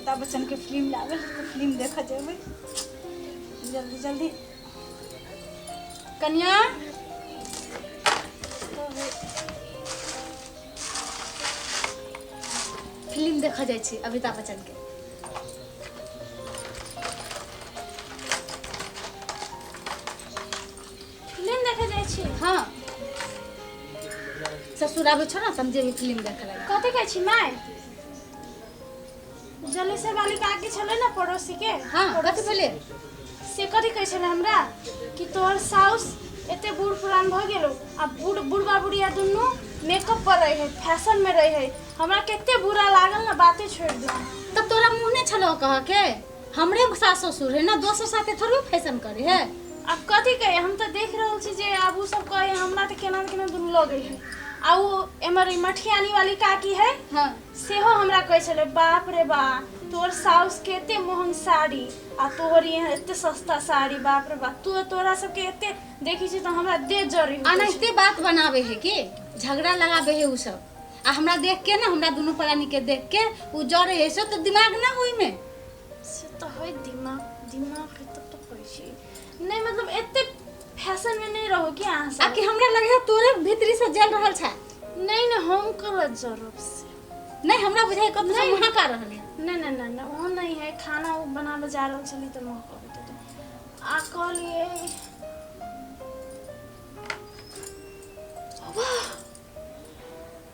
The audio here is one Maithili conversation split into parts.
अमिताभ बच्चन के फिल्म लागल तऽ फिल्म देखऽ जेबै जल्दी जल्दी। कनिया फिल्म देखऽ जाइ छी अमिताभ बच्चन के। फिल्म देखे जाइ छी? हाँ, ससुर आबै छौ ने, तऽ हम जेबै फिल्म देखऽ लए। कथी कहै छी माय? जलेसर वाली काकी छलै ने पड़ोसी के? हाँ, कथी भेलै? से कथी कहै छलै हमरा कि तोहर साउस एते बूढ़ पुरान भऽ गेलो आ बूढ़ बुढ़बा बुढ़िया दुनू मेकअप पर रहे है, फैशन में रहे है। हमरा कते बुरा लागल ने, बाते छोड़ दो। तऽ तोरा मुँह नहि छलौ कहऽ के? हमरे सास ससुर है ना, दोसर साथे थोड़े फैशन करे है। आब कथी कहे, हम तऽ देख रहल छी जे आब ओ सब कहे हमरा तऽ केना ने केना दुनू लगै है। आ ओ एमहर ई मठियानी वाली काकी है। हाँ। सेहो हमरा कहै छलै, बाप रे बा, तोहर साउस के एते महंग साड़ी आ तोहर यहाँ एते सस्ता साड़ी, बाप रे बाप, तू तोरा सबके एते देखै छी तऽ हमरा देह जरै। अनाहिते बात बनावे है कि झगड़ा लगावे है उ सब, आ हमरा देख के ना, हमरा दुनू प्राणी के देख के उ जरे है, से तो दिमाग ना होई में। से तऽ है दिमाग, दिमाग है तब तऽ कहै छी नहीं, मतलब एते फैशन में नहीं रहो कि अहाँ आ सब। कि हमरा लगे है तोरे भीतरी से जल रहल छै। नहीं नहीं, हम करत जरूर से नहीं, हमरा बुझाइ कत से महका रहल है। नहीं नहीं नहीं नहीं, वो नहीं है, खाना वो बनाबे जा रहल छली तऽ महक अबैत हेतै। आ कहलिए वाह,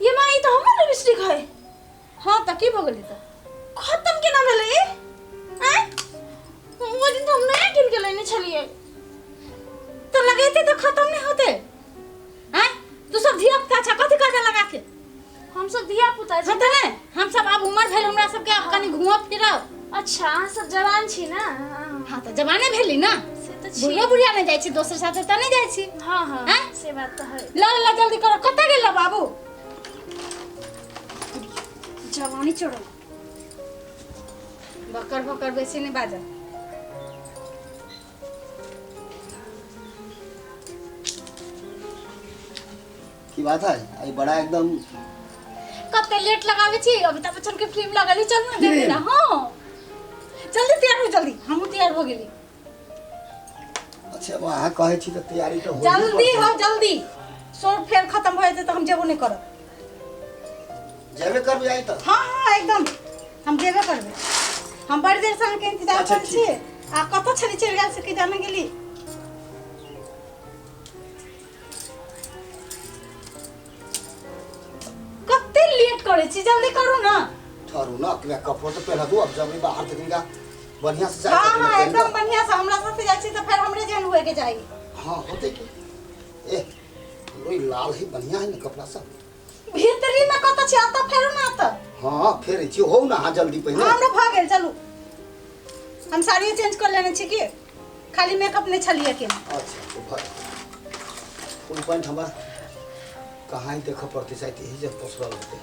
ये माँ, ई तऽ हमर लिपस्टिक है। हाँ तऽ की भऽ गेलै? तऽ खत्म केना भेलै ई? आँय, ओहि दिन तऽ हम नया कीन के लेने छलियै। तऽ लगेते तऽ खत्म नहीं होते? आँय, तू सब धिया पुता छा, कथी काज लगा के? हम सब धिया पुता छी? हाँ तऽ नहि, हम सब आब उमर भेल हमरा सबके, आब कनि घूमब फिरब। अच्छा, अहाँ सब जवान छी ना? हाँ। हाँ तऽ जवाने भेली ना। से तऽ छी। बुढ़ियो बुढ़िया नहि जाइ छी, दोसर साथे तऽ नहि जाइ छी। हाँ हाँ। आँय? से बात तऽ है। ल ल, जल्दी करो। कतऽ गेल बाबू? जवानी चढ़ल। बकर बकर बेसी नहि बाजऽ। की बात है, आई बड़ा एकदम कते लेट लगावे छी? अमिताभ बच्चन के फिल्म लगल है, चल ना देखे ला। हाँ, जल्दी तैयार हो, जल्दी। हमहूँ तैयार हो गेली। अच्छा, अब अहाँ कहै छी तऽ तैयारी तऽ होइए जल्दी पड़तै। हो, जल्दी। शोर फेर खत्म भऽ जेतै तऽ हम जेबो नहि करब। जेबे करबै आई तऽ? हाँ हाँ, एकदम हम जेबे करबै। हम बड़ी देर से अहाँके इंतजार अच्छा, करै छी। आ कतऽ छली, चलि गेल से की जाने गेली। कते लेट करै छी? जल्दी करू ना। ठहरू न, किया कपड़ो तऽ पहिना दू। अब जब बाहर तऽ कनिका बढ़िया से जाय। हाँ हाँ, एकदम बढ़िया से। हमरा साथे जाइ छी तऽ फेर हमरे जेहन हुए के चाही। हाँ, होते की। ए, हमरो ई लाल है, बढ़िया है ने कपड़ा सब? भीतरी में कतऽ छी? अतऽ फेरू ना अतऽ। हाँ, फेर छी हो ना। हाँ, जल्दी पहिने। हाँ, हमरा भऽ गेल, चलू। हम साड़ियो चेंज कर लेने छी, की खाली मेकअप नहि छलियै के। अच्छा, तो भर फुल पैंट हमर कहाँ ही देखऽ पड़तै, शायद यही जब पसरल होतै।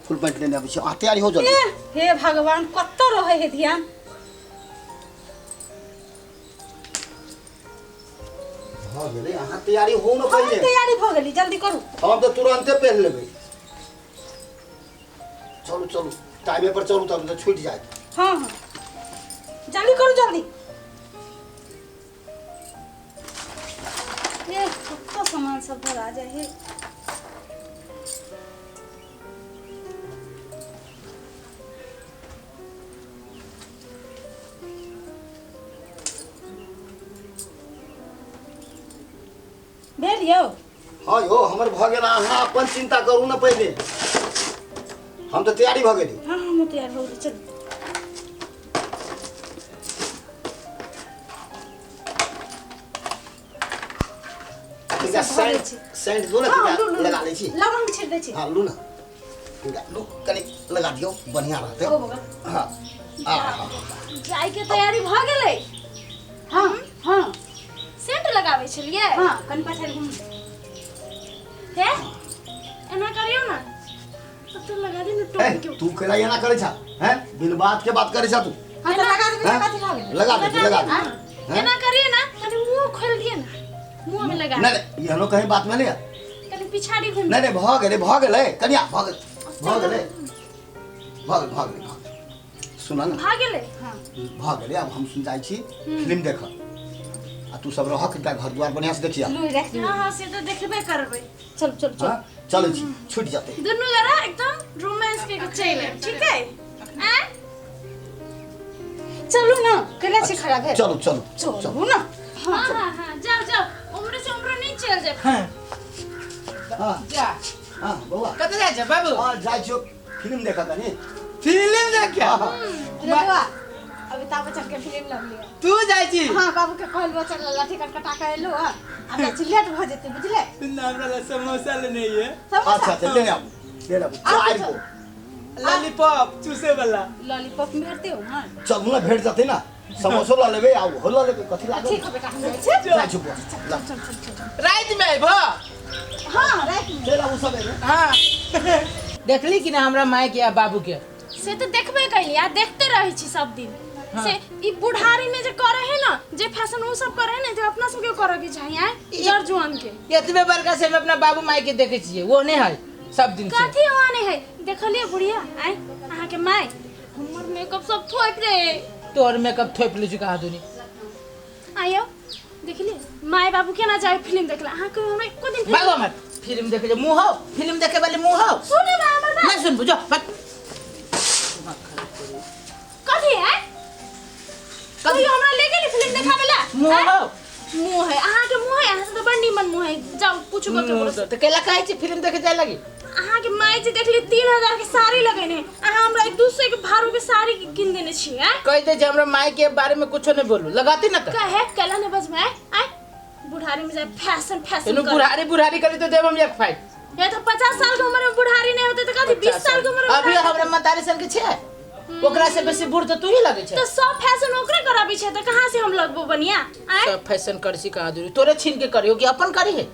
फुल पैंट लेने अबै छी। अहाँ तैयारी हो जल्दी। ए, हे भगवान, कतऽ रहै है ध्यान? भऽ गेलै, अहाँ तैयारी हो न हाँ, पहिले। तैयारी भऽ गेली, जल्दी करू। हम तऽ तुरन्ते पहिन लेबै। चलू चलू, टाइमे पर चलू, तब तऽ छूटि जायत। हाँ हाँ, जल्दी करू, जल्दी। ये कत्तो सामान सब भरा जाए है। भेल यौ? हाँ यौ, हमर भऽ गेल। अहाँ अपन चिंता करू ने पहिले, हम तऽ तैयारी भऽ गेली। हाँ हाँ, हम तैयार हो गेली, चलू। कनिका सब भऽ गेल सेंट छै। सेंट दू ने। हाँ, कनिका लू, लू, लगा लै छी। लवंग छिड़ दै छी। हाँ, लू ना, कनिका लू, कनि लगा दियौ, बढ़िया रहतै। हो गेल। हाँ, आ हाँ। जायके तैयारी भऽ गेलै? हाँ हाँ। सेंट लगाबै छलियै? हाँ, कनि पछाड़ि घुम। हे, एना करियौ ने, तो लगा दे ने। ए, टोपी के तू केना एना करै छा हैं? बिन बात के बात करै छा तू। हाँ तऽ लगा देबै तऽ हैं? कथी भऽ गेलै? लगा दे, लगा दे। हाँ, हैं? एना करिए ना, कनि मुंह खोल दिए ना, मुंह में लगा। नहीं नहीं, एहनो कहीं बात में नहीं है। कनि पिछाड़ी घुम। नहीं नहीं, भऽ गेलै, भऽ गेलै कनिया, भऽ गेलै, भऽ गेलै। भऽ गेल भऽ गेल भऽ गेल सुन ने। भऽ गेलै। भऽ गेलै। आब हम सुन जाइ छी फिल्म देख आ तू सब रह कृपया घर द्वार बढ़िया से देखिया। लुहि राखि दियौ। हाँ हाँ, से तऽ देखबे करबै। चल चल चल। हाँ चलै छी, छूटि जेतै। दुनू गोरा एकदम रोमांस के चलि आयब, ठीक है? आँय? चलू ना, केना छी खड़ा भेल? चलू चलू चलू। चलू ना। हाँ हाँ हाँ, जाओ जाओ, उम्र से उम्र नहीं चल जाए। हाँ। हाँ जा। हाँ बौआ। कतऽ जाइ छै बाबू? हाँ जाइ छियौ फिल्म देखऽ तनी। फिल्म देखे? हाँ, हाँ। रे बौआ, अमिताभ बच्चन के फिल्म लग लिया। तू जाइ छी? हाँ, बाबू के कहल बच्चन लाठी कट कटा के एलो। हाँ, आब जाइ छी, लेट भऽ जेतै, बुझले? सुन, हमरा ला समोसा लेने ये। समोसा? अच्छा अच्छा, लेने आबू लेने आबू। आबू चारि तो। गो लॉलीपॉप चूसे वाला। लॉलीपॉप भेटते हो? हाँ चलू ने, भेट जेतै ना, समोसो लऽ लेबै आ ओहो लऽ लेबै, कथी लागल? ठीक हो बेटा, हम जाइ छी। जाइ छी बौआ, ला। चल चल चल। राति में अयबो? हाँ, राति में। चलि आबू सबेरे। हाँ। देखली कि ना हमरा माय के आ बाबू के? से तऽ देखबे कैली आ देखते रहै छी सब दिन। से ई बुढ़ारी में जे करे है ना, जे फैशन उ सब करे है ना, जे अपना सबके करे के चाही। आय जर जुआन के एतबे बड़का से हम अपना बाबू माय के देखे छियै, वो नहीं है सब दिन से। कथी हुआ नहीं है? देखलिए बुढ़िया, आय अहाँ के my हमर मेकअप सब थोप रे। तोहर मेकअप थोप ले चुका दुनी। आयो देखलिए माय बाबू केना जाए फिल्म देखला? अहाँ के हमरा एको दिन फिल्म- भागो मत, फिल्म देखे जो मुंह हो, फिल्म देखे वाले मुंह हो। सुने ना हमर बात। नहीं सुन बुझो भाग। कथी है? कहियो हमरा ले गेली फिल्म देखावे ला? मुंह आँय? हो। मुंह है, अहाँ के मुंह है, अहाँ से तो बड़ नीमन मुंह है। जाओ पूछू ककरो मुंह से। तो केला कहै छी फिल्म देखे जाए लगी? अहाँ के my जे देखली 3000 के साड़ी लगेने, अहाँ हमरा 200 के भारू के साड़ी किन देने छी। आँय? कह दे जे हमरा माय के बारे में कुछो नहीं बोलू, लगाती ना तो। कहे केला ने बजमे? आँय बुढ़ारी में जाए फैशन फैशन एनु करे। बुढ़ारी बुढ़ारी करी तो देब हम एक फाइट। ये तो 50 साल के उम्र में बुढ़ारी नहीं होते तो कथी 20 साल के उम्र में अभी बुढ़ारी? हमरा मतारी सन के छे, ओकरा से बेसी बूढ़ तो तू ही लगे छे। तो सब फैशन ओकरे कराबी छे तो कहाँ से हम लगबो बनिया? आँय? सब फैशन कर छी कहाँ दूरी तोरे छीन के करियो कि अपन करी है?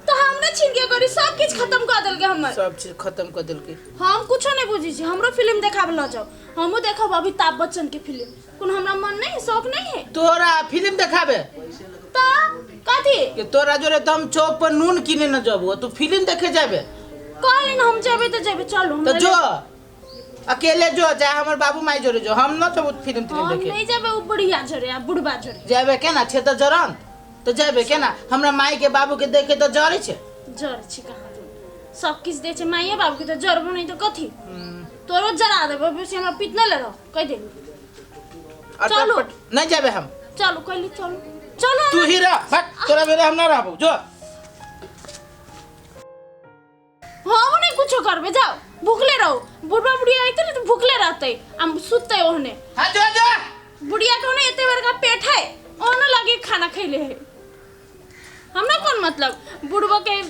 तो हमरा छीन के करी, सब किछ खत्म कर देलके हमर। सब चीज खत्म कर देलके। हम कुछो नहीं बुझी छी, हमरो फिल्म देखाबे ल जाओ, हमहू देखब अमिताभ बच्चन के फिल्म। कोनो हमरा मन नहीं, शौक नहीं है। तोरा फिल्म देखाबे? तो कथी? कि तोरा जोरे तो हम चौक पर नून किने न जबो, तू फिल्म देखे जाबे? कहली न हम जेबे तो जेबे, चलू तो हमरा जो ले- अकेले जो, चाहे हमर बाबू माई जोरे जो, हम न जबो फिल्म तिल्म हम देखे। नहीं जेबे उ बुढ़िया जोरे आ बुढ़बा जोरे। जाबे केना छे तो जरन तो जाबे केना? हमरा माई के बाबू के देखे तो जरे छे। जर छी कहाँ तू? सब किछ दे छे माइए बाबू के तो जरबो नहीं तो कथी? तोरो जरा देबो, बेसी हमरा पीत नहीं ले रहो, कह देली। चलू। नहीं जाबे हम। चलू कहली, चलू चलू। तू ही रह, भाग, तोरा मेरे हम ना रहबो, जो। हम नहीं कुछो करबे, जाओ भूखले रहो। बुढ़बा बुढ़िया आइते ने तो भूखले रहते, हम सुतते ओहने। हाँ जो जो। बुढ़िया के ओने एते बड़का पेट है, ओने लगे खाना खैले है। हमरा कौन मतलब बुढ़बा के,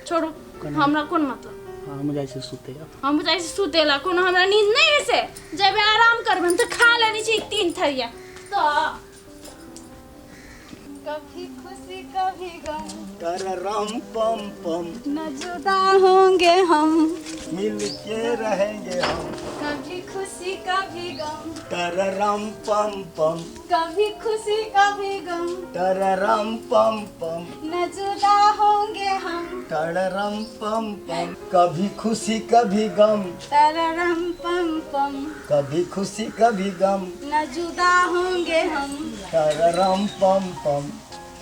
छोड़ू हमरा कौन मतलब। हाँ, हम जाइ छी सुते। हम जाइ छी सुतेला, कोनो हमरा नींद नहीं है से जेबे आराम करबे। हम तो खा लेने छी 3 थरिया। तो कभी खुशी कभी गम, तररम पम पम, न जुदा होंगे हम, मिल के रहेंगे हम। कभी खुशी कभी गम, तररम पम पम, कभी खुशी कभी गम, तररम पम पम, न जुदा होंगे हम, तररम पम पम, कभी खुशी कभी गम, तररम पम पम, कभी खुशी कभी गम, न जुदा होंगे हम, तररम पम पम।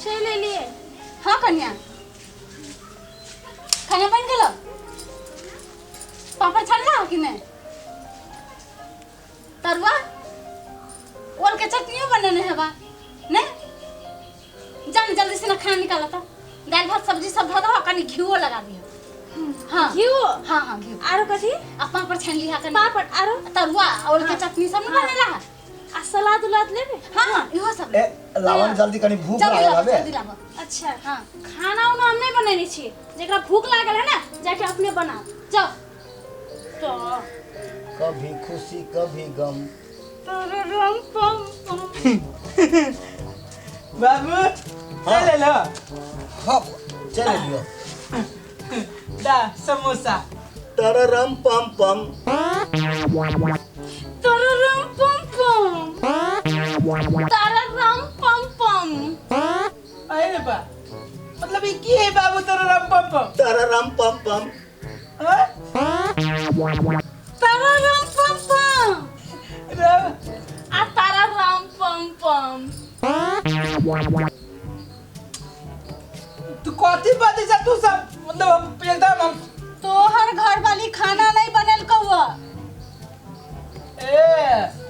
चल लिए। हाँ कन्या, खाना बन गेलो? पापड़ छानला कि नहीं? तरुआ ओल के चटनियो बनेने हेबा नहीं? जान जल्दी से ना खाना निकाला था, दाल भात सब्जी सब धो दो, कनी घिओ लगा दियो। हाँ घिओ? हाँ हाँ घिओ। आरो कथी? आ पापड़ छान लिहा कनी। पापड़ आरो? तरुआ ओल के चटनी सब न बनेला है। आ सलाद उलाद लेबे? हाँ हाँ इहो सब। ए लावन जल्दी, कनी भूख जल्दी लागल लाबो, हबे। जल्दी लाबो। अच्छा हाँ खाना उना हम नहीं बनेने छी, जेकरा भूख लागल है ना जाके अपने बनाओ जाओ। तो कभी खुशी कभी गम, तररम पम पम। बाबू चल लो। हाँ चल लियो। दा समोसा। तररम पम पम, तररम पम पम, तररम पम पम। अरे बा मतलब ई की है बाबू तररम पम पम? तररम पम पम, हाँ? तररम पम पम। तब आ तारा राम पम पम। तू कथी बाजै छ तू सब, मतलब हम एकदम हम तोहर घर वाली खाना नहीं बनेलकौ। ए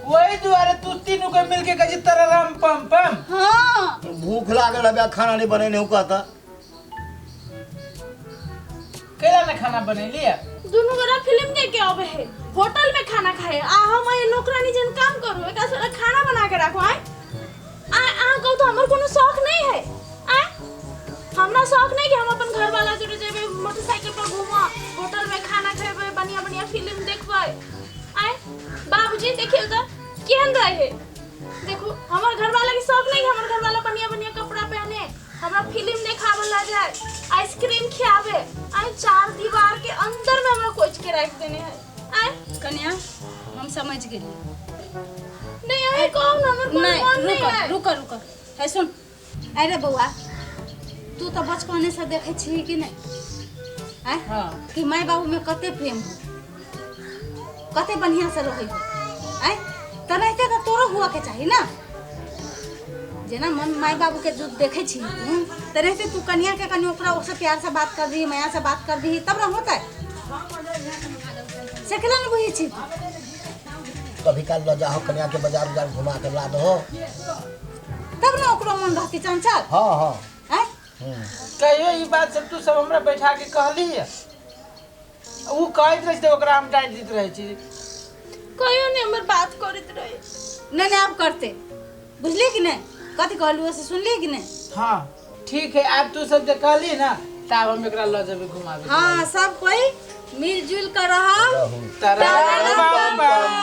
वही दुआरे तू तीनू के मिलके कहै छी तररम पम पम। हाँ भूख लागल है, खाना नहीं बनेने हूँ कहता। कैला ना खाना बनेली है? दुनू गोरा फिल्म देख के आवे है, होटल में खाना खाए, आ हम ये नौकरानी जन काम करू, एकरा से खाना बना के राखू। आय आ अहाँ कहू तो हमर कोनो शौक नहीं है। आय हमरा शौक नहीं कि हम अपन घर वाला जोड़े जेबे, मोटरसाइकिल पर घूमा, होटल में खाना खेबे, बढ़िया बढ़िया फिल्म देखबै। आय बाबूजी देखियो तो केहन रहे, देखो हमर घर वाला के शौक नहीं, हमर घर वाला बढ़िया बढ़िया कपड़ा पहने, हमरा फिल्म देखावे ला जाए, आइसक्रीम खियावे। आय चार दीवार के अंदर में हमरा कोच के रख देने है। आय कन्या हम समझ गेली। नहीं अरे कौन हमर कोनो नहीं मन नहीं रुक है। रुक रुक है सुन। अरे बौआ तू तो बचपने से देखे छी कि नहीं? आय हाँ। कि माय बाबू में कते प्रेम हो, कते बढ़िया से रहे हो। आय तनाहिते तो तोरो हुआ के चाही ना, जेना मन माय बाबू के जो देखे छी तू तनाहिते तू कन्या के कनी ओकरा ओसे प्यार से बात कर दी, माया से बात कर दी, तब ना होता है। से केला न बुझै छी तू? कभी काल ल जाहो कन्या के बाजार उजार घुमा के ला दहो, तब ना ओकरो मन रहती चंचल। हाँ हाँ। आय कहियो ई बात सब तू सब हमरा बैठा के कहली है? ऊ कहैत रहे छै ओकरा हम डांटि दैत रहै छी। कहियो नहीं हमर बात करैत रहे। नहीं नहीं अब करते, बुझली कि नहीं? कथी कहलू से सुनली कि नहीं? हाँ ठीक है, आब तू सब जे कहली ना तब हम एकरा ल जेबै घुमाबे। हाँ सब कोई मिलजुल कर रहो। तररम पम पम।